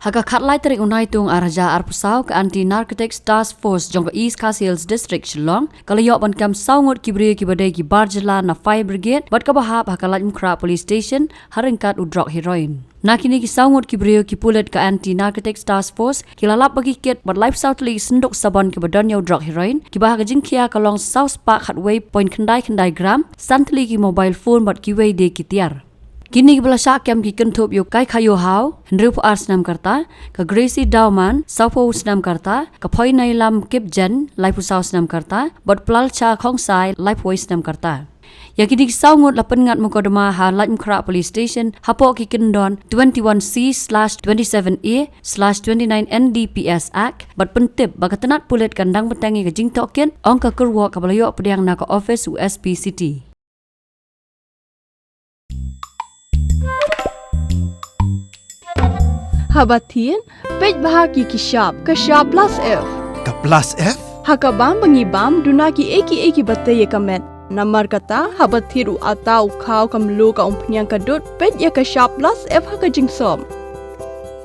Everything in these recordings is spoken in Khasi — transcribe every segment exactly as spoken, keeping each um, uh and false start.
Ha ka khatlai tarik u Naitung ar hajar arphew saw, ka Anti Narcotics Task Force jong ka East Khasi Hills District Shillong ka la ïoh ban kem saw ngut ki briew kiba dei ki bar jylla na Fire Brigade bad kaba hap ha ka Laitumkhrah Police Station ha ryngkat u drok heroin. Na kine ki saw ngut ki briew, ki pulit ka Anti Narcotics Task Force ki la lap ba ki kit bad laiphew saw tylli ki synduk sabon kiba don ïa u drok heroin, kiba ha ka jingkhia ka long saw spah khatwei point khyndai khyndai gram, san tylli ki mobile phone bad kiwei de ki tiar. Kine kiba la shah kem ki kynthup ïa u Kai Khayo Hau, hynriewphew ar snem ka rta, ka Gracie Dawman, sawphew snem ka rta, ka Phoinailam Kipgen, laiphew saw snem ka rta, bad Plalcha Khongsai, laiphew wei snem ka rta. Ïa kine ki saw ngut la pynngat mukotduma ha Laitumkhrah Police Station hapoh ki kyndon twenty-one C slash twenty-seven A slash twenty-nine N D P S Act bad pyntip ba ka tnat pulit kan dang bteng ïa ka jingtohkit, ong ka kyrwoh kaba la ïoh pdiang na ka office u S P City. Haba thied, peit bha ki ki shap, ka shap plus F. Ka plus F? Ha ka bam ba ngi bam, duna ki ei ki ei kiba tei ïa ka met. Namar kata, haba thied u atta u khaw, ka mluh, ka umphniang, ka dud, peit ïa ka shap plus F ha ka jingsop.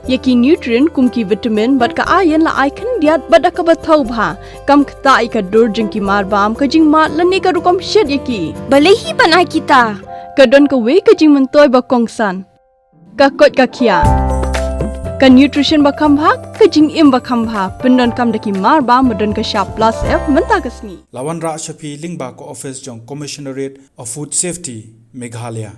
Ïa ki nutrient kum ki vitamin bad ka iron la ai khyndiat bad da kaba thaw bha. Kam ktah ïa ka dur jong ki mar bam, ka jingmad lane ka rukom shet ïa ki. Balei hi ban ai kita? Ka don kawei ka jingmyntoi ba kongsan. Ka koit ka khiah. Ka nutrition ba kham bha, ka jingim ba kham bha. Pyndonkam da ki mar bam ba don ka shap plus F mynta ka sngi. La wanrah sha phi lyngba ka office jong Commissionerate of Food Safety, Meghalaya.